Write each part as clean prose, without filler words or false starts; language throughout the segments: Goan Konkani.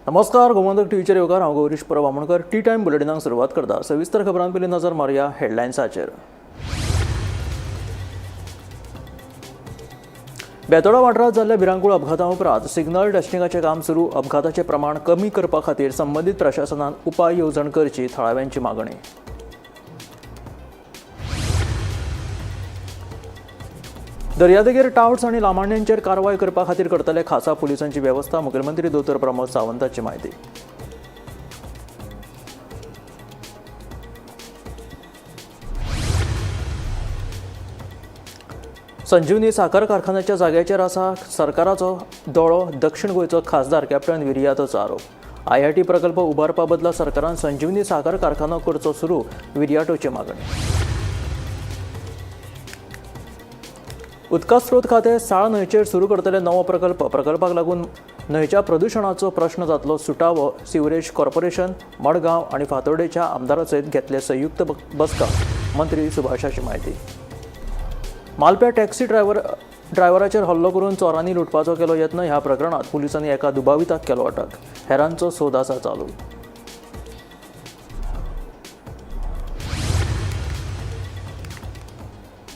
नमस्कार, गोमंतक टीव्हीचेर येवकार. हांव गौरीश परब आमोणकर. टी टायम बुलेटिनाक सुरवात करता. सविस्तर खबरां पयलीं नजर मारुया हेडलायन्साचेर. बेतोडा वाठारांत जाल्ल्या भिरांकूळ अपघाता उपरांत सिग्नल टेस्टिंगाचें काम सुरू. अपघाताचें प्रमाण कमी करपा खातीर संबंदीत प्रशासनान उपाय येवजण करची, थळाव्यांची मागणी. दर्यादेगेर टावट्स आनी लामाण्यांचेर कारवाय करपा खातीर करतले खासा पुलिसांची वेवस्था, मुखेलमंत्री दोतोर प्रमोद सावंताची म्हायती. संजीवनी साखर कारखान्याच्या जाग्याचेर आसा सरकाराचो दोळो, दक्षिण गोंयचो खासदार कॅप्टन विरियातोचो आरोप. आयआयटी प्रकल्प उबारपा बदला सरकारान संजीवनी साखर कारखानो करचो सुरू, विरियाटोची मागणी. उदका स्रोत खातें साळ न्हंयचेर सुरू करतले नवो प्रकल्प. प्रकल्पाक लागून न्हंयच्या प्रदुशणाचो प्रश्न जातलो सुटावो. सिवरेज कॉर्पोरेशन मडगांव आनी फातोर्डेच्या आमदारा सयत घेतले संयुक्त बसका, मंत्री सुभाषाची म्हायती. मालप्या टॅक्सी ड्रायव्हराचेर हल्लो करून चोरांनी लुटपाचो केलो यत्न. ह्या प्रकरणात पुलिसांनी एका दुबाविताक केलो अटक. हेरांचो सोद आसा चालू.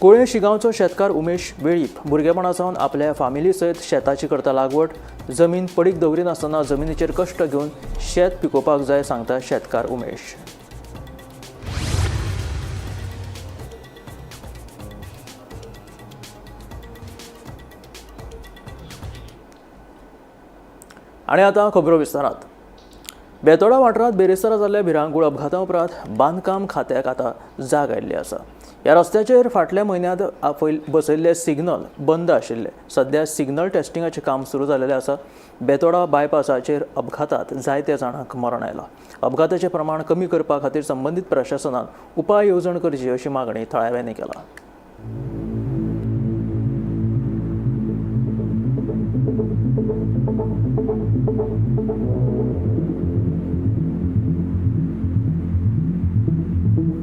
कुळें शिगांवचो शेतकार उमेश वेळीप भुरगेपणा सावन आपल्या फामिली सयत शेताची करता लागवड. जमीन पडीक दवरिनासतना जमिनीचेर कश्ट घेवन शेत पिकोवपाक जाय, सांगता शेतकार उमेश. आनी आतां खबरो विस्तारात. बेतोडा वाठारांत बेरेस्तारा जाल्ल्या भिरांकूळ अपघाता उपरांत बांदकाम खात्याक आतां जाग आयिल्ली आसा. ह्या रस्त्याचेर फाटल्या म्हयन्यांत बसयल्ले सिग्नल बंद आशिल्ले. सध्या सिग्नल टेस्टिंगाचें काम सुरू जाल्लें आसा. बेतोडा बायपासाचेर अपघातात जायत्या जाणांक मरण आयलां. अपघाताचें प्रमाण कमी करपा खातीर संबंदीत प्रशासनान उपाय येवजण करची, अशी मागणी थळाव्यांनी केला.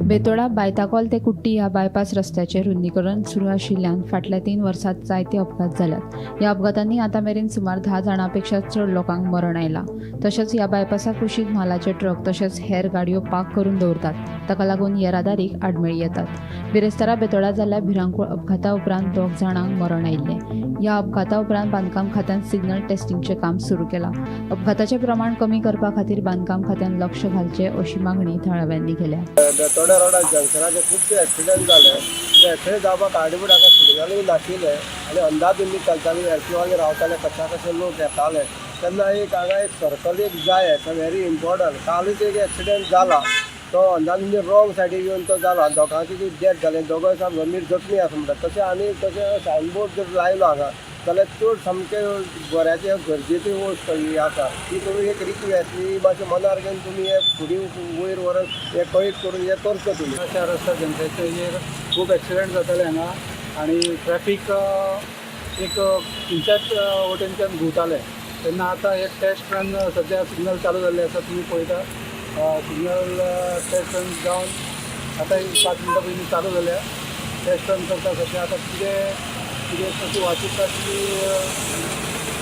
बेतोडा बायताकोल ते कुट्टी ह्या बायपास रस्त्याचें रुंदीकरण सुरू आशिल्ल्यान फाटल्या 3 वर्सांत जायते अपघात जाल्यात. ह्या अपघातांनी आतां मेरेन सुमार 10 जाणां पेक्षा चड लोकांक मरण आयलां. तशेंच ह्या बायपासा कुशीक म्हालाचे ट्रक तशेंच हेर गाडयो पार्क करून दवरतात. ताका लागून येरादारीक आडमेळी येतात. बिरेस्तारा बेतोडा जाल्ल्या भिरांकूळ अपघाता उपरांत 2 जाणांक मरण आयिल्लें. ह्या अपघाता उपरांत बांदकाम खात्यान सिग्नल टेस्टिंगचें काम सुरू केलां. अपघाताचें प्रमाण कमी करपा खातीर बांदकाम खात्यान लक्ष घालचें, अशी मागणी थळाव्यांनी केल्या. बेतोड्या रोडार जंक्शनाचे खुबशे एक्सिडंट जाले. ते एक्सिडंट जावपाक कारणीभूत हांगा सिग्नलूय नाशिल्ले आनी अंदाधुंदी चलताली. एक्टिवानी रावताले, कशा कशे लोक येताले. तेन्ना एक हांगा एक सर्कल एक जाय, व्हेरी इम्पॉर्टंट. कालूच एक एक्सिडंट जाला, तो अंदाधुंदी रॉंग सायडीक येवन तो जाला. दोगांची ती डेथ जाली, दोगांय सामके गंभीर जखमी आसा म्हणटा. तशें आनी तशें सायनबोर्ड जर लायलो हांगा जाल्यार चड सामकें बऱ्याचें गरजेची वस्त ही आसा. ती तुमी एक रिक्वेस्ट ही मातशें मनार घेवन तुमी हे फुडें वयर व्हरून हे कळीत करून हें करचो तुमी. अशा रस्त्या जनतेचेर खूब एक्सिडंट जाताले हांगा आनी ट्रॅफीक एक खंयच्याच वटेनच्यान घुंवताले. तेन्ना आतां हे टेस्ट रन सद्या सिग्नल चालू जाल्ले आसा. तुमी पळयता, सिग्नल टेस्ट रन जावन आतां एक 5 मिनटां पयलीं चालू जाल्या. टेस्ट रन करता सद्या. आतां कितें कितें कशी वाचयता ती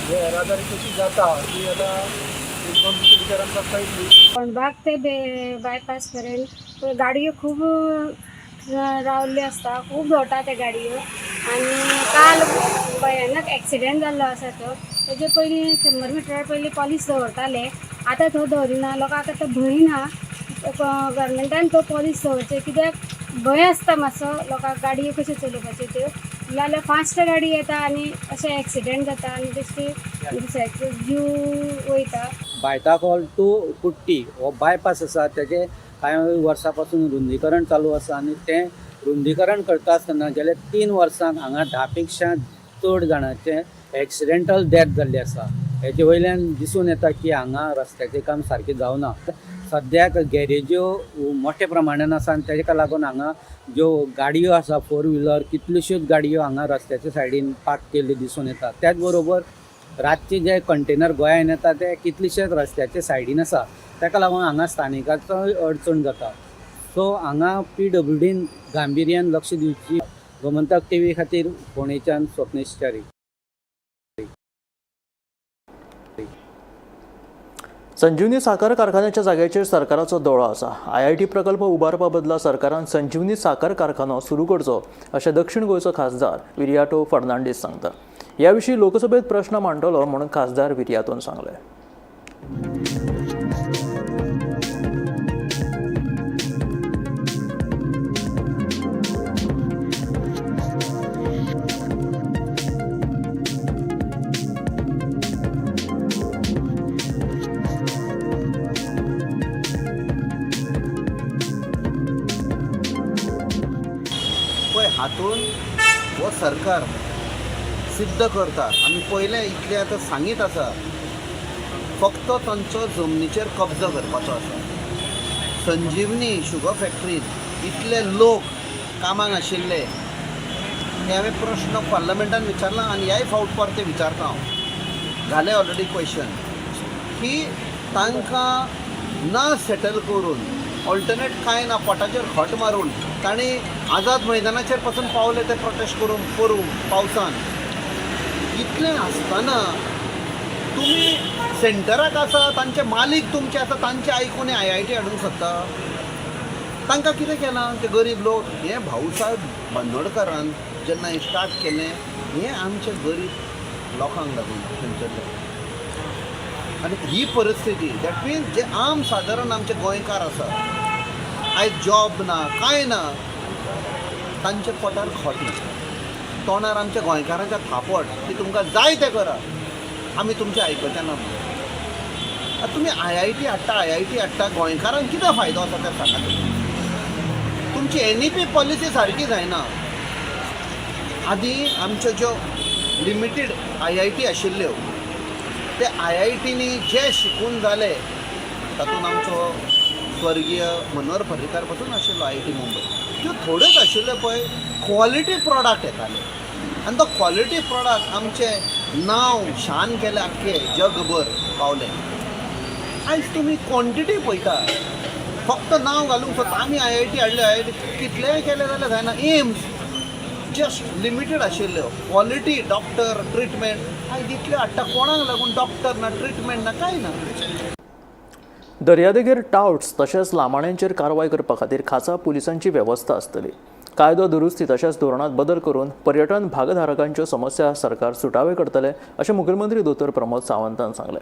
येरादारी कशी जाता ती आतां 1-2 दिसा भितर आमकां कळटली. कोंडबाग ते बायपास मेरेन गाडयो खूब रावल्ल्यो आसता, खूब दवरता ते गाडयो. आनी काल भयानक एक्सिडेंट जाल्लो आसा तो. तेजे पयलीं 100 मिटरा पयलीं पोलीस दवरताले, आतां थंय दवरिना. लोकांक आतां भंय ना. गव्हर्मेंटान तो पोलीस दवरचे, कित्याक भंय आसता मातसो लोकांक गाडयो कश्यो चलोवपाच्यो त्यो. नाजाल्यार फास्ट गाडी येता आनी अशें एक्सिडेंट जाता आनी बेश्टी दुसऱ्याचो जीव वयता. बायताकोल टू कुट्टी हो बायपास आसा, तेजे कांय वर्सां पासून रुंदीकरण चालू आसा आनी तें रुंदीकरण करता आसतना गेल्या 3 वर्सांक हांगा 10 पेक्षा चड जाणांचे एक्सिडेंटल डेथ जाल्ली आसा. हेजे वयल्यान दिसून येता की हांगा रस्त्याचें काम सारकें जावना. सद्याक गॅरेज्यो मोठ्या प्रमाणान आसा आनी तेका लागून हांगा ज्यो गाडयो आसा, फोर व्हिलर, कितल्योश्योच गाडयो हांगा रस्त्याच्या सायडीन पार्क केल्ल्यो दिसून येता. त्याच बरोबर रातचे जे कंटेनर गोंयांत येता ते कितलेशेच रस्त्याच्या सायडीन आसा. ताका लागून हांगा स्थानिकाचो अडचण जाता. सो हांगा पीडब्ल्यूडीन गांभिर्यान लक्ष दिवची. गोमंतक टीव्ही खातीर फोंडेच्यान स्वप्नेश च्यारी. संजीवनी साखर कारखान्याच्या जाग्याचेर सरकाराचो दोळो आसा. आयआयटी प्रकल्प उबारपा बदला सरकारान संजीवनी साखर कारखानो सुरू करचो अशें दक्षिण गोंयचो खासदार विरियाटो फर्नांडीस सांगता. ह्या विशीं लोकसभेत प्रश्न मांडटलो म्हणून खासदार विरियातोन सांगलें. पळय हातून हो सरकार सिद्ध करता. आमी पयलें इतलें आतां सांगीत आसा, फक्त तांचो जमनीचेर कब्जो करपाचो आसा. संजीवनी शुगर फॅक्टरीन इतले लोक कामाक आशिल्ले हे हांवें प्रश्न पार्लमेंटान विचारला आनी ह्याय फावट परते विचारता हांव. घालें ऑलरेडी क्वेश्चन की तांकां ना सेटल करून ऑल्टरनेट कांय ना, पोटाचेर खोट मारून तांणी आझाद मैदानाचेर पासून पावले ते प्रोटेस्ट करून पोरूं पावसान. इतलें आसतना तुमी सेंटराक आसा, तांचे मालीक तुमचे आसा, तांचे आयकून आयआयटी हाडूंक सोदता. तांकां कितें केलां ते गरीब लोक? हें भाऊसाहेब बांदोडकारान जेन्ना हें स्टार्ट केलें, हें आमचे गरीब लोकांक लागून थंयसरले. आनी ही परिस्थिती that means जे आम सादारण आमचे गोंयकार आसा, आयज जॉब ना कांय ना, तांच्या पोटार खोट ना, तोंडार आमच्या गोंयकारांच्या थापट की तुमकां जाय तें करा, आमी तुमचें आयकचे ना. आतां तुमी आयआयटी हाडटा, आयआयटी हाडटा, गोंयकारांक कितें फायदो आसा तें सांगा. तुमी तुमची एनईपी पॉलिसी सारकी जायना. आदीं आमच्यो ज्यो लिमिटेड आयआयटी आशिल्ल्यो ते आयआयटींनी जे शिकून जाले तातूंत आमचो स्वर्गीय मनोहर पर्रीकार पासून आशिल्लो आयआयटी मुंबय, त्यो थोड्योच आशिल्ल्यो पळय, क्वॉलिटी प्रॉडक्ट येताले आनी तो क्वॉलिटी प्रॉडक्ट आमचें नांव शान केलें, आख्खें जगभर पावलें. आयज तुमी क्वॉन्टिटी पळयता, फक्त नांव घालूंक सोदता आमी आयआयटी हाडले, आयआयटी कितलेंय केलें जाल्यार जायना. एम्स जस्ट लिमिटेड आशिल्ल्यो, क्वॉलिटी डॉक्टर ट्रिटमेंट आयज इतलें हाडटा, कोणाक लागून डॉक्टर ना, ट्रिटमेंट ना, कांय ना. दर्यादेगेर टावट्स तशेंच लामाण्यांचेर कारवाय करपा खातीर खासा पुलिसांची वेवस्था आसतली. कायदो दुरुस्ती तशेंच धोरणांत बदल करून पर्यटन भागधारकांच्यो समस्या सरकार सुटावे करतले अशें मुखेलमंत्री दोतोर प्रमोद सावंतान सांगलें.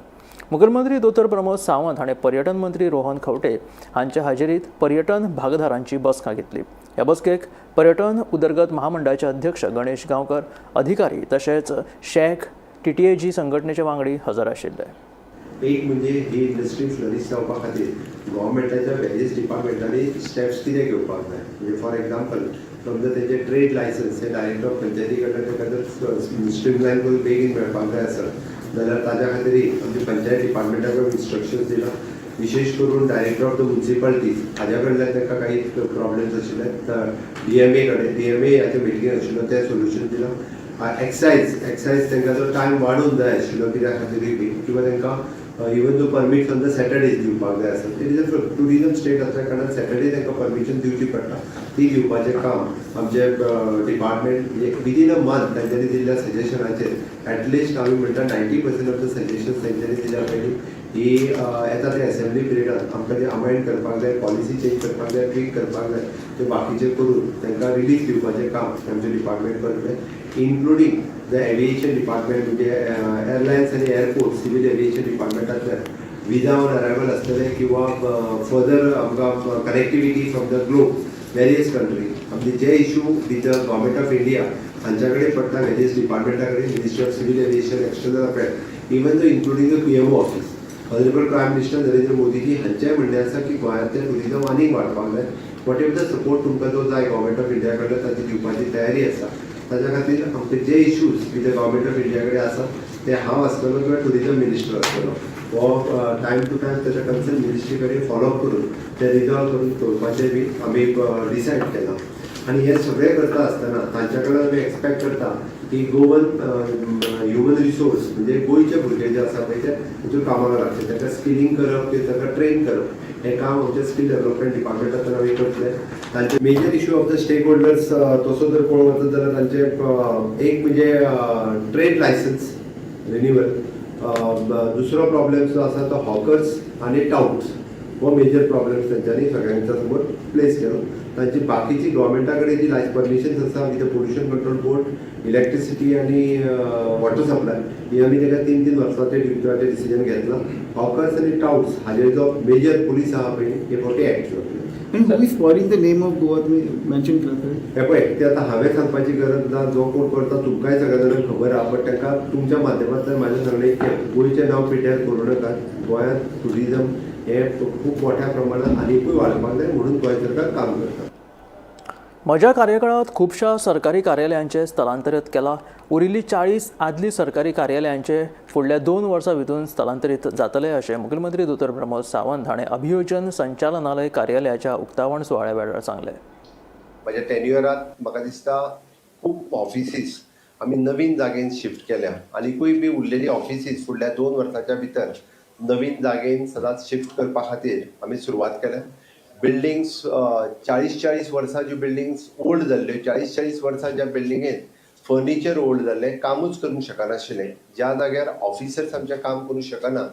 मुखेलमंत्री दोतोर प्रमोद सावंत हाणें पर्यटन मंत्री रोहन खंवटे हांचे हाजेरीत पर्यटन भागधारांची बसका घेतली. ह्या बसकेक पर्यटन उदरगत महामंडळाचे अध्यक्ष गणेश गांवकर, अधिकारी तशेंच शॅक टीटीएजी संघटनेचे वांगडी हजर आशिल्ले. एक म्हणजे ही इंडस्ट्री फ्लरीश जावपा खातीर गव्हर्मेंटाच्या वेरियस डिपार्टमेंटांनी स्टेप्स कितें घेवपाक जाय. म्हणजे फॉर एग्जाम्पल समजा तेंचे ट्रेड लायसन्स हे डायरेक्टर ऑफ पंचायती कडल्यान ताका जर स्ट्रीमलायन करून बेगीन मेळपाक जाय आसत जाल्यार ताज्या खातीरय आमच्या पंचायत डिपार्टमेंटा कडेन इन्स्ट्रक्शन्स दिला. विशेश करून डायरेक्टर ऑफ the municipalities हाज्या कडल्यान तांकां काही प्रॉब्लेम्स आशिल्ले, डीएमए कडेन, डीएमए हाच्या मिटिंगेन आशिल्लो तें सोल्युशन दिलां. एक्सायज तांकां जो टायम वाडोवन जाय आशिल्लो कित्या खातीरूय बी, किंवा तांकां इवन दो परमीट समजा सॅटर्डेज दिवपाक जाय आसत, it is a tourism state असल्या कारणान सॅटर्डे तांकां परमिशन दिवची पडटा, ती दिवपाचें काम आमचें डिपार्टमेंट विदीन अ मंथ तांच्यांनी दिल्ल्या सजेशनाचेर एटलिस्ट आमी म्हणटा 90% ऑफ the suggestions तांच्यांनी दिल्या पयलीं ही येता ते एसेंब्ली पिरियडान आमकां ते अमेंड करपाक जाय, पॉलिसी चेंज करपाक जाय, ट्वीक करपाक जाय, ते बाकीचे करून तांकां रिलीफ दिवपाचें काम आमचें डिपार्टमेंट करतलें. इन्क्लुडींग the aviation department, म्हणजे एअरलायन्स आनी एअरपोर्ट, सिवील एविएशन डिपार्टमेंटांतल्यान विजा ऑन अरायवल आसतलें किंवा फर्दर आमकां connectivity from the globe various country, आमचे जे issue with the government of India हांच्या कडेन पडटा, वेरियस डिपार्टमेंटा कडेन, Ministry of Civil Aviation, External Affair, even though including the PMO office, Honourable Prime Minister Narendra Modiji हांचेंय म्हणणें आसा की गोंयांतलें टुरिजम आनीक वाडपाक जाय. What ever the support तुमकां जो जाय गव्हर्मेंट ऑफ इंडिया कडल्यान ताची दिवपाची तयारी आसा. ताच्या खातीर आमचे जे issues with the Government of India कडेन आसा ते हांव आसतलो किंवा टुरिजम मिनिस्टर आसतलो हो टायम टू टायम ताच्या कन्सर्न मिनिस्ट्री कडेन फॉलोअप करून ते रिजॉल्व करून दवरपाचें बी आमी डिसायड केलां. आनी हें सगळें करता आसतना तांच्या कडल्यान आमी एक्सपेक्ट करता की गोवन ह्युमन रिसोर्स, म्हणजे गोंयचे भुरगे जे आसा पळय ते हितून कामाक लागचे, तांकां स्किलिंग करप किंवा तांकां ट्रेन करप हें काम आमच्या स्कील डेव्हलपमेंट डिपार्टमेंटांतल्यान आमी करतले. तांचे major issue of the stakeholders तसो जर पळोवंक वचत जाल्यार तांचे एक म्हणजे ट्रेड लायसन्स रिन्युअल, दुसरो प्रॉब्लेम जो आसा तो हॉकर्स आनी टाउट्स हो मेजर प्रॉब्लेम तेंच्यांनी सगळ्यांच्या समोर प्लेस केलो. तांची बाकीची गव्हर्मेंटा कडेन जी लायस परमिशन्स आसा with pollution control board, electricity आनी वॉटर सप्लाय ही आमी ताका 3-3 वर्सांचे दिवपाचें डिसिजन घेतलां. हॉकर्स आनी टाउट्स हाजेर जो मेजर पुलीस आहा पळय हे फावटी एक्ट जातले. And who is spoiling the name of Goa तुम्ही मेन्शन केलं थंय? हे पळय, ते आतां हांवें सांगपाची गरज ना. जो कोण करता तुमकांय सगळ्या जाणांक खबर आहा, बट तांकां तुमच्या माध्यमांतल्यान म्हाजें सांगणें की गोंयचें नांव पिड्ड्यार करूं नाकात. गोंयांत ट्युरिजम हें खूब मोठ्या प्रमाणात आनिकूय वाडपाक जाय म्हणून गोंय सरकार काम करता. म्हज्या कार्यकाळांत खुबश्या सरकारी कार्यालयांचे स्थलांतरीत केला. उरिल्ली 40 आदली सरकारी कार्यालयांचे फुडल्या 2 वर्सां भितून स्थलांतरीत जातले अशें मुखेलमंत्री दोतोर प्रमोद सावंत हाणें अभियोजन संचालनालय कार्यालयाच्या उक्तावण सुवाळ्या वेळार सांगलें. म्हज्या टेन्युअरात म्हाका दिसता खूब ऑफिसीस आमी नवीन जागेन शिफ्ट केल्या आनिकूय बी उरलेली ऑफिसीस फुडल्या 2 वर्साच्या भितर नवीन जागेन सदांच शिफ्ट करपा खातीर आमी सुरवात केल्या. बिल्डिंग्स 40-40 वर्सां ज्यो बिल्डिंग्स ओल्ड जाल्ल्यो, 40-40 वर्सां ज्या बिल्डिंगेंत फर्निचर ओल्ड जाल्लें, कामूच करूंक शकनाशिल्लें, ज्या जाग्यार ऑफिसर्स आमचें काम करूंक शकना,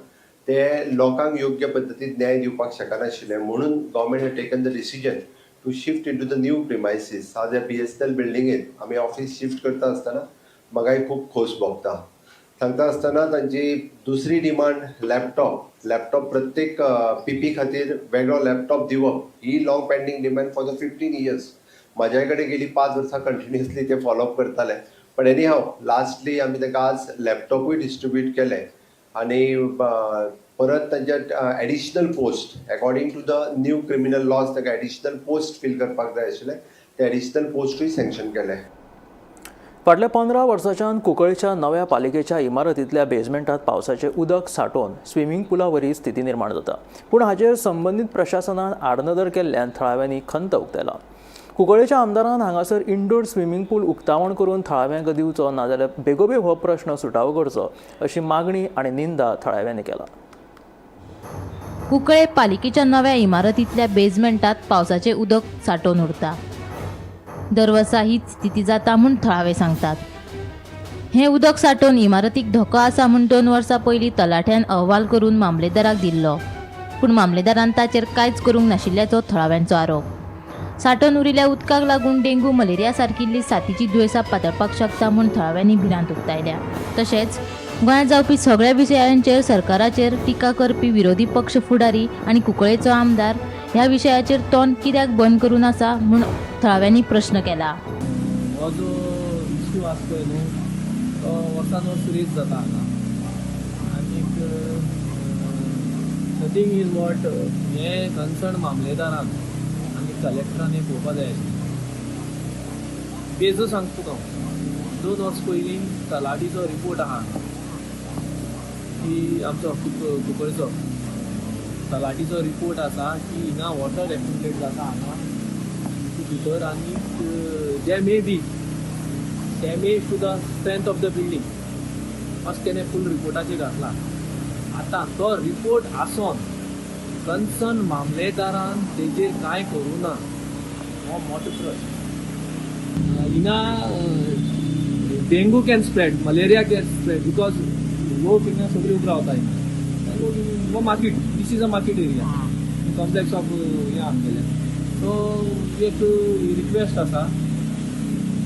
ते लोकांक योग्य पद्दतीन न्याय दिवपाक शकनाशिल्ले, म्हणून government had taken the decision to shift into the new premises. आज ह्या BSNL बिल्डिंगेंत आमी ऑफिस शिफ्ट करता आसतना म्हाकाय खूब खोस भोगता. सांगता आसतना तांची दुसरी डिमांड लॅपटॉप. लॅपटॉप प्रत्येक पीपी खातीर वेगळो लॅपटॉप दिवप ही long pending demand for the 15 years. म्हाज्या कडेन गेली 5 वर्सां कंटिन्युअसली ते फॉलोअप करताले, पण एनी हाव लास्टली आमी तांकां आज लॅपटॉपूय डिस्ट्रिब्यूट केले आनी परत तांच्या additional post according to the new criminal laws तांकां एडिशनल पोस्ट फील करपाक जाय आशिल्ले, ते एडिशनल पोस्टूय सँक्शन केले. फाटल्या 15 वर्सांच्यान कुंकळेच्या नव्या पालिकेच्या इमारतींतल्या बेजमेंटात पावसाचें उदक सांठोवन स्विमींग पुला वरी स्थिती निर्माण जाता. पूण हाचेर संबंदीत प्रशासनान आडनदर केल्ल्यान थळाव्यांनी खंत उक्तायला. कुंकळेच्या आमदारान हांगासर इंडोर स्विमींग पूल उक्तावण करून थळाव्यांक दिवचो, नाजाल्यार बेगोबेग हो प्रश्न सुटावो करचो अशी मागणी आनी निंदा थळाव्यांनी केला. कुंकळे पालिकेच्या नव्या इमारतींतल्या बेजमेंटात पावसाचें उदक सांठोवन उरता. दरवर्सा हीच स्थिती जाता म्हूण थळावे सांगतात. हें उदक सांठोवन इमारतीक धोको आसा म्हूण 2 वर्सां पयलीं तलाठ्यान अहवाल करून मामलेदाराक दिल्लो, पूण मामलेदारान ताचेर कांयच करूंक नाशिल्ल्याचो थळाव्यांचो आरोप. सांठोवन उरिल्ल्या उदकाक लागून डेंगू, मलेरिया सारकिल्ली साथीची दुयेंसां पातळपाक शकता म्हूण थळाव्यांनी भिरांत उक्तायल्या. तशेंच गोंयांत जावपी सगळ्या विशयांचेर सरकाराचेर टिका करपी विरोधी पक्ष फुडारी आनी कुंकळेचो आमदार ह्या विशयाचेर तोंड कित्याक बंद करून आसा म्हूण थळाव्यांनी प्रश्न केला. हो जो इश्यू आसा पळय न्हू, तो वर्सान वर्स रेज जाता हांगा. आनीक the thing is what, हें कन्सर्न मामलेदारान आनी कलेक्टरान हें पळोवपा जाय आशिल्लें. बेजो सांगता तुका हांव, 2 वर्स पयलीं तलाठीचो रिपोर्ट आहा हांगा की आमचो कुंकळचो तलाठीचो रिपोर्ट आसा की हिंगा वॉटर एक्युमुलेट जाता हांगा भितर आनी there may be damage to the strength of the building अशें तेणें फूल रिपोर्टाचेर घातला. आतां तो रिपोर्ट आसोन कन्सर्न मामलेदारान तेजेर कांय करूं ना, हो मोठो प्रश्न. हिंगा dengue can spread, malaria can spread, because लोक हिंगा सगळी उबो रावता. हिंगा लोक हो market, this is a market area, complex of हें आमगेलें. सो एक रिक्वेस्ट आसा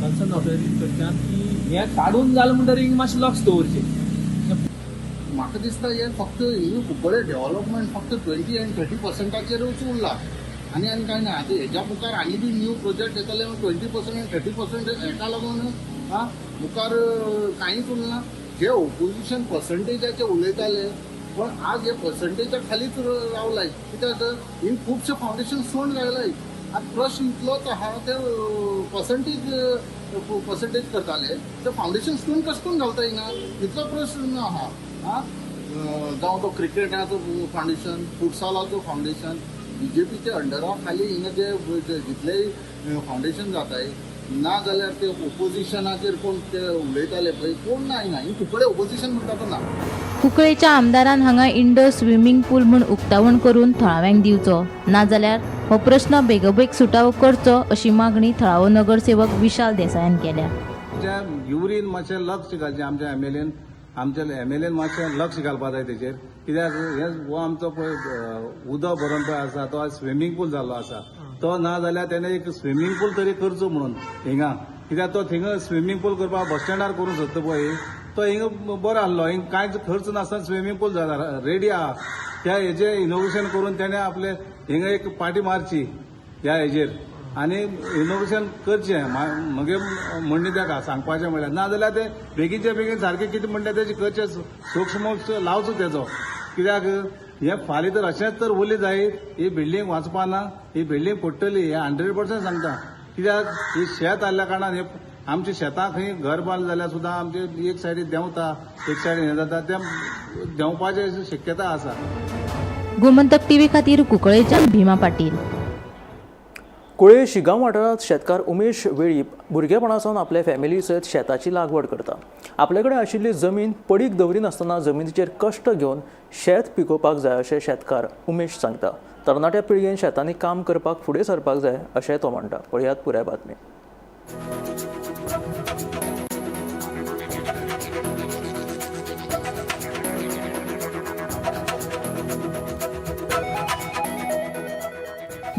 कन्सर्न ऑथॉरिटी कडच्यान की हें काडून जालें म्हणटरीर मातशें लक्ष दवरचें. म्हाका दिसता हें फक्त हिंगा कुंकळे डेव्हलपमेंट फक्त 20 आनी 30 पर्संटाचेरूच उरला आनी आनी कांय ना. आतां हेज्या मुखार आनी बी न्यू प्रोजेक्ट येतले, 20% आनी 30% हेका लागून आं मुखार कांयच उरना. जे ओपोजिशन पर्संटेजाचे उलयताले, पण आज हे पर्संटेजा खालीच रावलाय. कित्याक तर हिंग खुबशे फावंडेशन स्टोन घायलाय. आतां प्रश्न इतलोच आहा, ते पर्संटेज करताले, ते फावंडेशन स्टोन कशें करून घालता हिंगा, इतलो प्रश्न आहा. आं जावं तो क्रिकेटाचो फावंडेशन, फुटसॉलाचो फावंडेशन, बीजेपीच्या अंडरा खाली हिंगा जे जितलेय फावंडेशन जाताय, ना जाल्यार ते ओपोजिशनाचेर कोण ते उलयताले पळय, कोण ना हिंगा. ही कुंकळे ओपोजिशन म्हणटा तो ना. कुंकळेच्या आमदारान हांगा इंडोर स्विमींग पूल म्हूण उक्तावण करून थळाव्यांक दिवचो, नाजाल्यार हो प्रश्न बेगोबेग सुटावो करचो अशी मागणी थळावो नगरसेवक विशाल देसायान केल्या. त्या युरीन मातशें लक्ष घालचें आमच्या एमएलएन. आमच्या एमएलएन मातशें लक्ष घालपा जाय तेचेर, कित्याक हे हो आमचो पळय उदक भरून पळय आसा तो स्विमींग पूल जाल्लो आसा, तो ना जाल्यार तेणें एक स्विमींग पूल तरी करचो म्हणून हिंगा, कित्याक तो थिंगा स्विमींग पूल करपाक बस स्टँडार करूंक सोदता पळय, तो हिंगा बरो आसलो, हिंगा कांयच खर्च नासतना स्विमींग पूल जाला रेडी आहा. त्या हेजे इनोवेशन करून तेणें आपले हिंगा एक पाटी मारची ह्या हेजेर आनी इनोवेशन करचें. म्हगे म्हणणें ताका सांगपाचें म्हणल्यार, ना जाल्यार ते बेगीनचे बेगीन सारकें कितें म्हणटा तेजें करचें, सूक्ष्म लावचो तेजो, कित्याक हें फाल्यां तर अशेंच तर उरलें जायत, ही बिल्डींग वाचपा ना, ही बिल्डींग पडटली, हें 100% सांगता. कित्याक ही शेत आसल्या कारणान हे आमच्या शेतां खंय घर बांदलें जाल्यार सुद्दां आमचे एक सायडीन देंवता, एक सायडीन हें जाता, तें देंवपाची शक्यता आसा. गोमंतक टीव्ही खातीर कुंकळेच्यान भीमा पाटील. कुळे शिगांव वाठारांत शेतकार उमेश वेळीप भुरगेपणा सावन आपल्या फॅमिली सयत शेताची लागवड करता. आपले कडेन आशिल्ली जमीन पडीक दवरिनासतना जमिनीचेर कश्ट घेवन शेत पिकोवपाक जाय अशें शेतकार उमेश सांगता. तरणाट्या पिळगेन शेतांनी काम करपाक फुडें सरपाक जाय अशें तो म्हणटा. पळयात पुराय बातमी.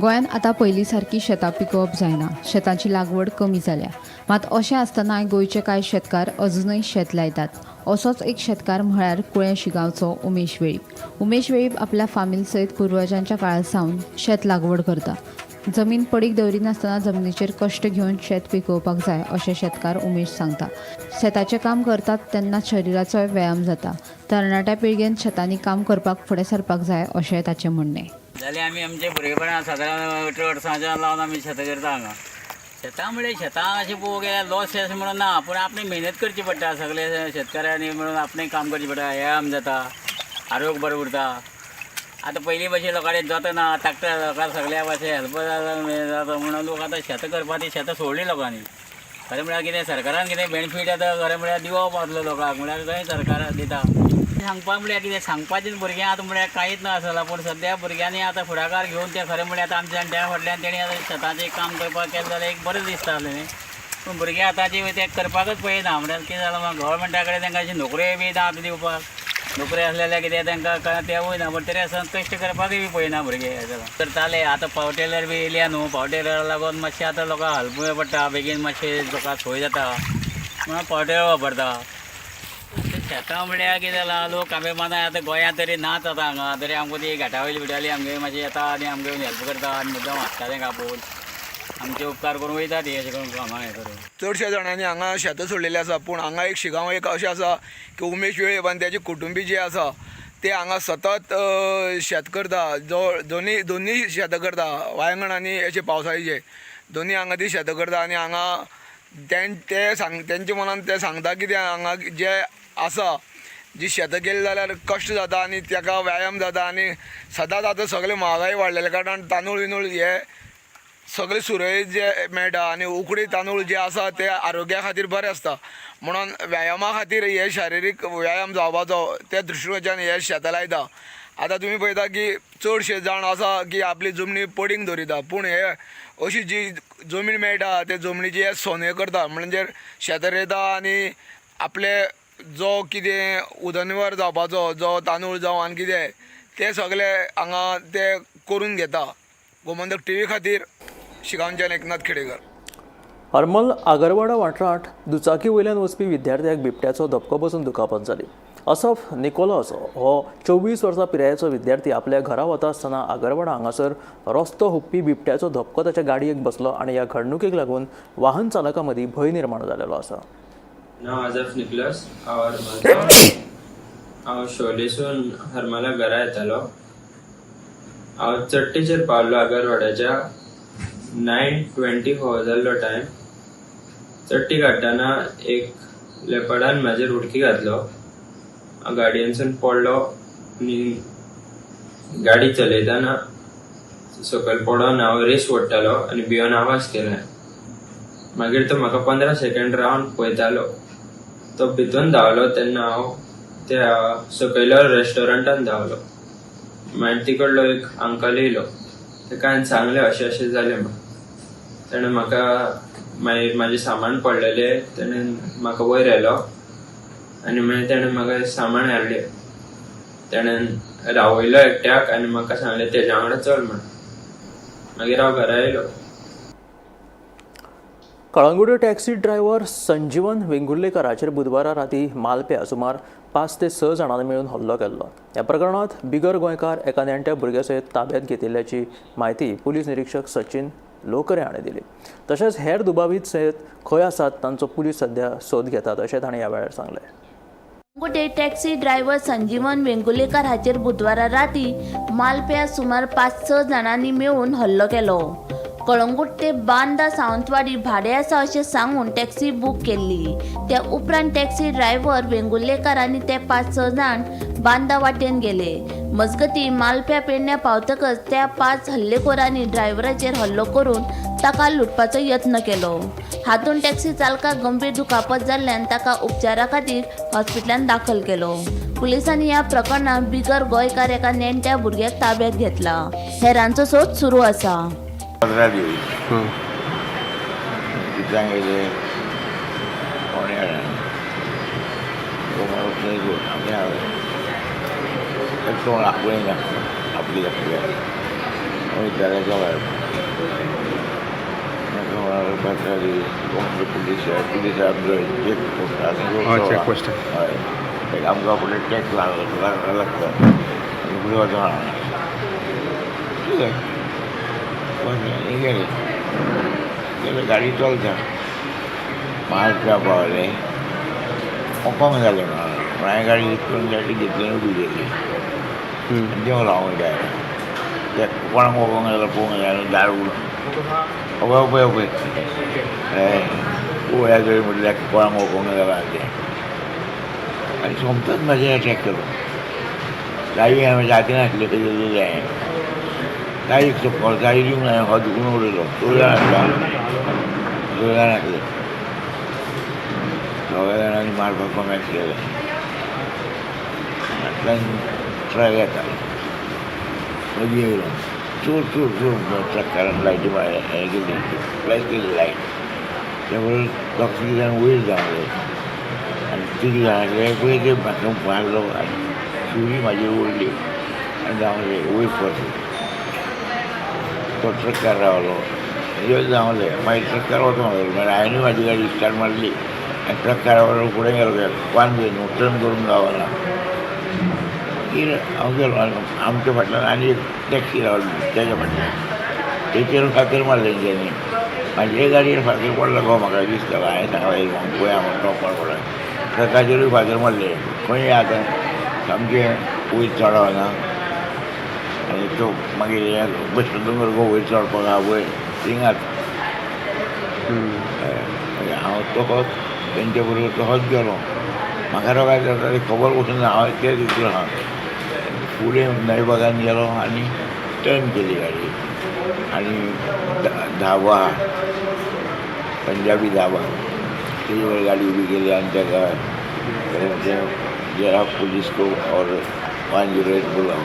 गोंयांत आतां पयलीं सारकी शेतां पिकोवप जायना, शेतांची लागवड कमी जाल्या. मात अशें आसतनाय गोंयचे कांय शेतकार अजुनय शेत लायतात. असोच एक शेतकार म्हळ्यार कुळें शिगांवचो उमेश वेळीप. उमेश वेळीप आपल्या फामील सयत पुर्वजांच्या काळा सावन शेत लागवड करता. जमीन पडीक दवरिनासतना जमनीचेर कश्ट घेवन शेत पिकोवपाक जाय अशें शेतकार उमेश सांगता. शेताचें काम करतात तेन्ना शरिराचोय व्यायाम जाता. तरणाट्या पिळगेन शेतांनी काम करपाक फुडें सरपाक जाय अशें ताचें म्हणणें. जाल्यार आमी आमचे भुरगेपणा सादारण 18 वर्सांच्यान लावन आमी शेतां करता हांगा. शेतां म्हणल्यार शेतां अशें पळोवंक गेल्यार लॉस अशें म्हणून ना, पूण आपणें मेहनत करची पडटा. सगळे शेतकऱ्यांनी म्हणून आपणें काम करचें पडटा, व्यायाम जाता, आरोग्य बरें उरता. आतां पयलीं भशेन लोकांनी जाता ना, ट्रॅक्टर लोकांक सगळ्या भाशेन हेल्प जाता म्हणून लोक आतां शेतां करपाक ती शेतां सोडली लोकांनी. खरें म्हळ्यार कितें सरकारान कितें बेनिफीट आतां खरें म्हळ्यार दिवप आसलो लोकांक, म्हळ्यार खंय सरकार दिता. सांगपाक म्हळ्यार कितें सांगपाचें भुरग्यांक आतां म्हळ्यार कांयच ना आसला, पूण सद्या भुरग्यांनी आतां फुडाकार घेवन तें खरें म्हळ्यार आतां आमच्या जाणट्यां फाटल्यान तेणी आतां शेताचें काम करपाक केलें जाल्यार एक बरें दिसता आसलें न्ही. पूण भुरगीं आतांची तें करपाकच पळयना. म्हळ्यार कितें जालां, गव्हर्मेंटा कडेन तांकां अशी नोकऱ्योय बी ना आतां दिवपाक, नोकरी आसले जाल्यार कितें तांकां तेवूय ना, पूण तरी आसतना कश्ट करपाकय बी पळयना भुरगे. करताले आतां पावर टिलर बी येयल्या न्हू, पावर टिलरा लागून मातशें आतां लोकांक हल्प पडटा, बेगीन मातशें लोकांक सोय जाता म्हणून पावर टिलर वापरता. शेतां म्हळ्यार कितें जालां, लोक आमी मानाय आतां गोंयांत तरी नाच आतां हांगा, तरी आमकां ती घाटा वयली बिटाली आमगे मातशी येता आनी आमगे हेल्प करता आनी मुद्दम हाडटा तेंकां आपोवन आमचे उपकार करून वयता ती अशें करून कामां हें करून. चडशे जाणांनी हांगा शेतां सोडलेलीं आसा, पूण हांगा एक शिगांव एक अशें आसा की उमेश वेळीप आनी तेजे कुटुंबी जे आसा ते हांगा सतत शेत करता. जो दोनी शेतां करता, वायंगण आनी अशें पावसाळीचे दोनी हांगा ती शेतां करता. आनी हांगा ते तेंच्या मनान ते सांगता की ते हांगा जे आसा जी शेतां केली जाल्यार कश्ट जाता आनी ताका व्यायाम जाता. आनी सदांच आतां सगळे म्हारगाय वाडलेल्या कारणान तांदूळ विंदूळ हे सगळे सुरय जे मेळटा आनी उकडी तांदूळ जे आसा ते आरोग्या खातीर बरें आसता, म्हणून व्यायामा खातीर हे शारिरीक व्यायाम जावपाचो त्या दृश्टीकोनाच्यान हे शेतां लायता. आतां तुमी पळयता की चडशे जाण आसा की आपली जमनी पडींग दवरिता, पूण हे अशी जी जमीन मेळटा ते जमनीची हे सोने करता, म्हणजे शेतां रोयता आनी आपले जो कितें उदरनिर्वाह जावपाचो जो तांदूळ जावं आनी कितें ते सगळे हांगा ते करून घेता. गोमंतक टीव्ही खातीर शिगांवच्यान एकनाथ खेडेकर. हरमल आगरवाडा वाठारांत दुचाकी वयल्यान वचपी विद्यार्थ्याक बिबट्याचो धपको बसून दुखापत जाली. असफ निकोलस हो 24 वर्सां पिरायेचो विद्यार्थी आपल्या घरा वता आसतना आगरवाडा हांगासर रस्तो हुपपी बिबट्याचो धपको ताच्या गाडयेक बसलो आनी ह्या घडणुकेक लागून वाहन चालकां मदीं भंय निर्माण जालेलो आसा. नांव आजफ निकलस, हांव हरमलचो. हांव शोलेसून हरमला घरा येतालो. हांव चडटेचेर पावलो आगरवाड्याच्या 9:24 जाल्लो टायम. चडटी काडटना एक लेपर्डान म्हाजेर उडकी घातलो. हांव गाडयेनसून पडलो आनी गाडी चलयतना सकयल पडोन हांव रेस ओडटालो आनी भियोन आवाज केला. मागीर तो म्हाका 15 सेकंड रावन पळयतालो. तो भितून धांवलो तेन्ना हांव त्या सकयल्या रेस्टॉरंटान धांवलो. मागीर तिकडलो एक अंकल येयलो, ताका हांवें सांगलें अशें अशें जालें म्हण. ताणें म्हाका मागीर म्हाजें सामान पडलेलें तेणें म्हाका वयर व्हेलो आनी मागीर तेणें म्हाका सामान हाडलें. तेणें रावयलो एकट्याक आनी म्हाका सांगलें तेज्या वांगडा चल म्हण. मागीर हांव घरा येयलो. कळंगूटे टॅक्सी ड्रायव्हर संजीवन वेंगुर्लेकराचेर बुधवारा राती मालप्या सुमार 5 ते 6 जाणांनी मेळून हल्लो केल्लो. ह्या प्रकरणांत बिगर गोंयकार एका नेण्ट्या भुरग्या सयत ताब्यात घेतिल्ल्याची म्हायती पुलीस निरीक्षक सचिन लोकरे हाणें दिली. तशेंच हेर दुबावीत सयत खंय आसात तांचो पुलीस सध्या सोद घेतात अशें ताणें ह्या वेळार सांगलें. कळंगूटे टॅक्सी ड्रायव्हर संजीवन वेंगुर्लेकर हाचेर बुधवारा राती मालप्या सुमार 5-6 जाणांनी मेळून हल्लो केलो. कळंगूट ते बांदा सावंतवाडी भाडें आसा अशें सांगून टॅक्सी बूक केल्ली. त्या उपरांत टॅक्सी ड्रायव्हर वेंगुर्लेकर आनी ते 5-6 जाण बांदा वाटेन गेले. मजगती मालप्या पेडण्या पावतकच त्या 5 हल्लेखोरांनी ड्रायव्हराचेर हल्लो करून ताका लुटपाचो यत्न केलो. हातूंत टॅक्सी चालकाक गंभीर दुखापत जाल्ल्यान ताका उपचारा खातीर हॉस्पिटलांत दाखल केलो. पुलिसांनी ह्या प्रकरणात बिगर गोंयकार एका नेण्ट्या भुरग्याक ताब्यात घेतला. हेरांचो सोद सुरू आसा. 15 दिवस कितल्यांक येयले कोणे कोण आपणय ना आपली पुलीस पुलीस चेक पोस्ट हय आमकां फुडें टॅक्स लागता आनी फुडें वचना ठीक आहे. गेले गेले गाडी चलता मालप्या पावले ओंकोंक जालें म्हणून हांवें गाडी करून गाडी घेतली आनी उबी केली आनी देंवलो हांव भायर. ते कोणाक ओंकोंक जाल्यार पळोवंक जाय दार उडून अभय अभय अभय हय पळोवया तरी म्हटल्यार कोणाक ओंकोंक जालां तें. आनी सोमतोच म्हजेर अटॅक केलो. गाडी हांवें म्हज्या हातीन आसली तेजें हांवें गाडीक चप्पल गाडी दिवंक ना हांवें दुखून उडयलो. 2 जाण आसलो 2 जाण आसले 2 जाणांनी मारपाक कमेंट केलें. फाटल्यान ट्रक येतालो मदीं येयलो चोर चोर चोर ट्रकारान लायटी हें केली फ्लॅश केली लायट. ते बरोबर दोग तीग जाण वयर धांवले आनी 3 जाण आसले पळय ते म्हाका मारलो आनी सुरी म्हाजेर ओडली आनी धांवले वयर परत. तो ट्रकार रावलो हे धांवले मागीर ट्रकार वचोंक लागलो. मागीर हांवें म्हाजी गाडी स्टार्ट मारली आनी ट्रकारा बरोबर फुडें गेलो. वान न्हू टर्न करूंक गावना. मागीर हांव गेलो आनी आमच्या फाटल्यान आनी एक टॅक्सी रावली तेज्या फाटल्यान तेचेर फातर मारले तेंच्यांनी. म्हाजे गाडयेर फातर पडलो गो म्हाका दिसतालो. हांवें सांगलें पळया म्हण टोपार पडला. ट्रकाचेरूय फातर मारले. खंय आतां सामकें वयर चडना आनी तो मागीर हें बेश्टो दोंगर गो वयर चडपाक आहा वयर थिंगाच. हांव तसोच तेंच्या बरोबर तसोच गेलो. म्हाका काय जाता तें खबर पसून ना. हांव तेच हितून आहा. फुडें नयबागान गेलो आनी टर्न केली गाडी आनी धाबा पंजाबी धाबा तेजे वर गाडी उबी केली आनी ताका जरा पुलीस को और 108 बुलाओ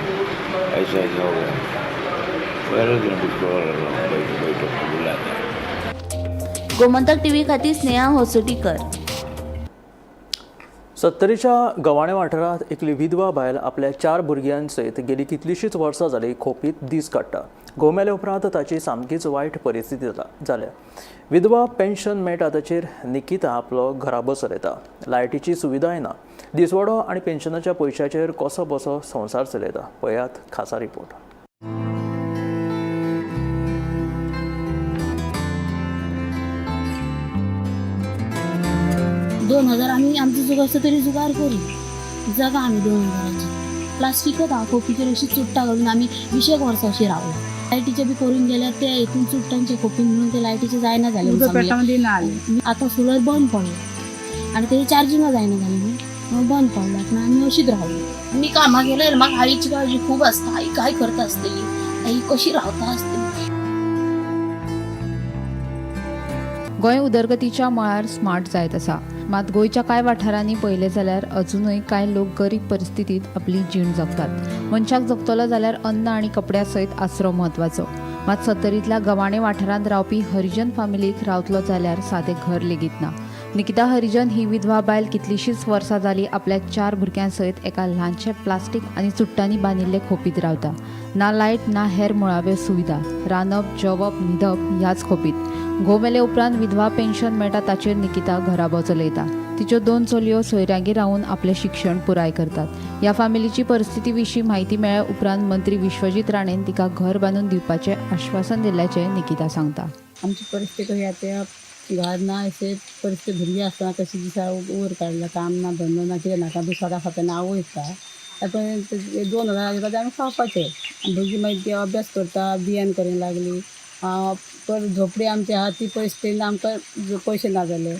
ऐसा ऐसा हो गया. बैठो बुलाता. गोमंतक टीव्ही खातीर स्नेहा होसुटीकर. सत्तरीच्या गवाणे वाठारांत एकली विधवा बायल आपल्या 4 भुरग्यां सयत गेली कितलीशीच वर्सां जाली खोपीत दीस काडटा. घोव मेले उपरांत ताची सामकीच वायट परिस्थिती जाल्या. विधवा पेन्शन मेळटा ताचेर निकिता आपलो घराबो चलयता. लायटीची सुविधाय ना. दिसवडो आनी पेन्शनाच्या पयशाचेर कसो बसो संवसार चलयता. पळयात खासा रिपोर्ट. दोन हजार आमी आमचो जुगार आसता तरी जुगार करी जगा आमी 2000 प्लास्टिकच आहा खोपीचेर अशी चुडटां घालून आमी 20 वर्सां अशी रावला. लायटीचे बी करून गेल्यार ते हितून चुडटांचे खोपीन म्हणून ते लायटीचे जायना जालें. आतां सोलर बंद पडलो आनी तेजे चार्जिंगां जायना जालें न्हू बंद पडला ना आमी अशीच रावली. मी कामाक गेल्यार म्हाका आईची काळजी खूब आसता. आई काय करता आसतली, आई कशी रावता आसतली. गोंय उदरगतीच्या मळार स्मार्ट जायत आसा. मात गोंयच्या कांय वाठारांनी पळयलें जाल्यार अजुनूय कांय लोक गरीब परिस्थितींत आपली जीण जगतात. मनशाक जगतलो जाल्यार अन्न आनी कपड्या सयत आसरो म्हत्वाचो. मात सत्तरींतल्या गवाणे वाठारांत रावपी हरिजन फामिलीक रावतलो जाल्यार सादें घर लेगीत ना. निकिता हरिजन ही विधवा बायल कितलीशींच वर्सां जालीं आपल्या 4 भुरग्यां सयत एका ल्हानशे प्लास्टीक आनी चुट्टांनी बांदिल्ले खोपींत रावता. ना लायट ना हेर मुळाव्यो सुविधा. रांदप, जेवप, न्हिदप ह्याच खोपींत. घोव मेले उपरांत विधवा पेन्शन मेळटा ताचेर निकिता घराबो चलयता. तिच्यो 2 चलयो सोयऱ्यांगेर रावन आपलें शिक्षण पुराय करतात. ह्या फामिलीची परिस्थिती विशीं म्हायती मेळ्ळे उपरांत मंत्री विश्वजीत राणेन तिका घर बांदून दिवपाचें आश्वासन दिल्ल्याचें निकिता सांगता. आमची परिस्थिती कशी आतां घर ना अशें परिस्थिती भुरगीं आसतना कशी दिसा वयर काडला, काम ना धंदो ना कितें नाका, दुसऱ्या खाता ना आवय आसता. पण 2000 दिता ते आमी खावपाचे. भुरगीं मागीर ती अभ्यास करता, बियान करूंक लागली. परत झोपडी आमची आहा ती परिस्थितीन आमकां पयशे ना जाले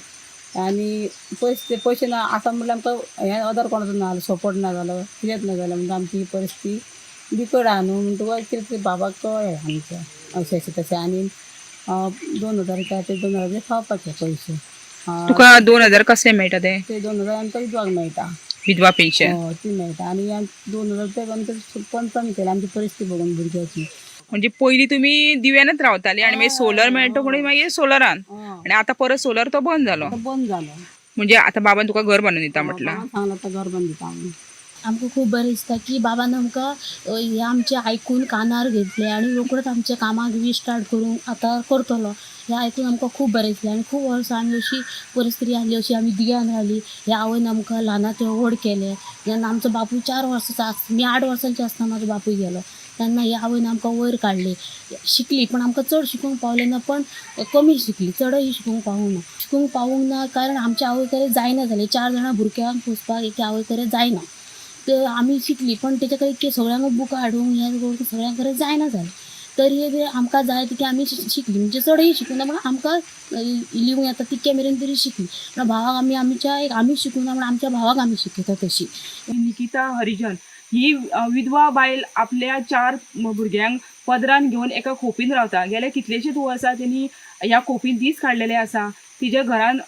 आनी पयशे ना आसा म्हणल्यार आमकां हें अदर कोणाचो ना जालो, सपोर्ट ना जालो, कितेंच ना जालें. म्हणटा आमची ही परिस्थिती बिकट आहा न्हू. म्हणटकच कितें तरी बाबाक कळ्ळें आमच्या अशें अशें तशें. आनी 2000 दिता ते 2000 खावपाचे पयशे. तुका 2000 कसले मेळटा ते? ते 2000 आमकां विधवाक मेळटा, विधवा पेन्शन. हय ती मेळटा. आनी 2000 ते आमकां पंचान केले आमची परिस्थिती बघून भुरग्याची. म्हणजे पयलीं तुमी दिव्यानच रावताली आनी मागीर सोलर मेळटा म्हणून मागीर सोलरान, आनी आतां परत सोलर तो बंद जालो. बंद जालो म्हणजे आतां बाबान तुका घर बांदून दिता म्हटलां. सांगलां आतां घर बांदून दिता म्हणून. आमकां खूब बरें दिसता की बाबान आमकां हें आमचें आयकून कानार घेतलें आनी रोखडोच आमच्या कामाक बी स्टार्ट करूंक आतां करतलो हें आयकून आमकां खूब बरें दिसलें. आनी खूब वर्सां आमी अशी परिस्थिती आसली, अशी आमी दिव्यान रावली. ह्या आवयन आमकां ल्हानाचें व्हड केलें. जेन्ना आमचो बापूय 4 वर्सांचो आसता, मी 8 वर्सांची आसतना म्हाजो बापूय गेलो, तेन्ना ह्या आवयन आमकां वयर काडली. शिकली पण आमकां चड शिकूंक पावलें ना, पण कमी शिकली, चडय शिकूंक पावूंक ना. शिकूंक पावूंक ना कारण आमच्या आवय कडेन जायना जालें. 4 जाणां भुरग्यांक पोसपाक एके आवय कडेन जायना. तर आमी शिकली पण तेच्या कडेन इतके सगळ्यांक बुकां हाडूंक हें करूंक सगळ्यां कडेन जायना जालें. तरीय बी आमकां जाय तितकें आमी शिकली. म्हणजे चडय शिकूंक ना पण आमकां लिवंक येता तितके मेरेन तरी शिकली. पण भावाक आमी आमच्या एक आमी शिकूंक ना पण आमच्या भावाक आमी शिकयता तशी. निकिता हरिजन ही विधवा बायल आपल्या 4 भुरग्यांक पदरान घेवन एका खोपीन रावता. गेल्या कितलेशेच वर्सां तेणी ह्या खोपीन दीस काडलेले आसा. तिच्या घरान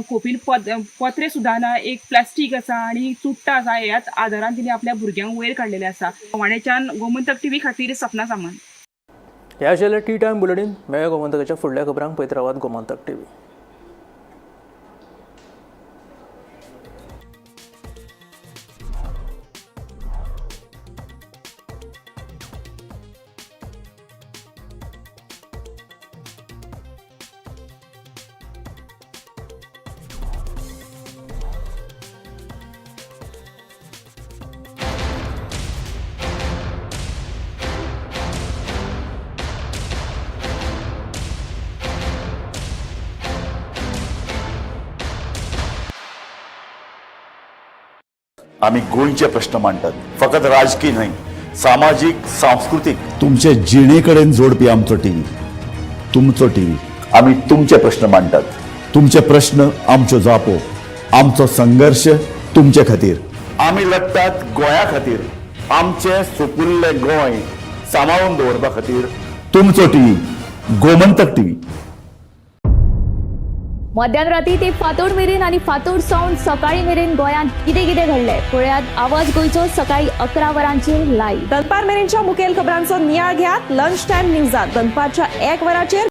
खोपीन पत्रे सुद्दां ना, एक प्लास्टीक आसा आनी चुट्टां आसा. ह्याच आदारान तिणे आपल्या भुरग्यांक वयर काडलेले आसा. वाण्याच्यान गोमंतक टीव्ही खातीर सपना सामंत. हे आशिल्लें टी टायम बुलेटीन. मेळ्या गोमंतकाच्या फुडल्या खबरांक पळयत रावात गोमंतक टीव्ही. आमी गोंयचे प्रश्न मांडटात, फकत राजकीय न्हय, सामाजीक, सांस्कृतीक, तुमचे जिणे कडेन जोडपी आमचो टीव्ही, तुमचो टीव्ही. आमी तुमचे प्रश्न मांडटात, तुमचे प्रश्न आमच्यो जापो, आमचो संघर्श तुमचे खातीर. आमी लढटात गोंया खातीर, आमचें सुपुल्लें गोंय सांबाळून दवरपा खातीर. तुमचो टीव्ही, गोमंतक टीव्ही. मध्यान राती ते फातोड मेरेन आनी फातोड सावन सकाळी मेरेन गोंयांत कितें कितें घडलें पळयात आवाज गोंयचो सकाळी 11 वरांचेर लायव्ह. दनपार मेरेनच्या मुखेल खबरांचो नियाळ घेयात लंच टायम न्यूजात दनपारच्या 1 वरांचेर.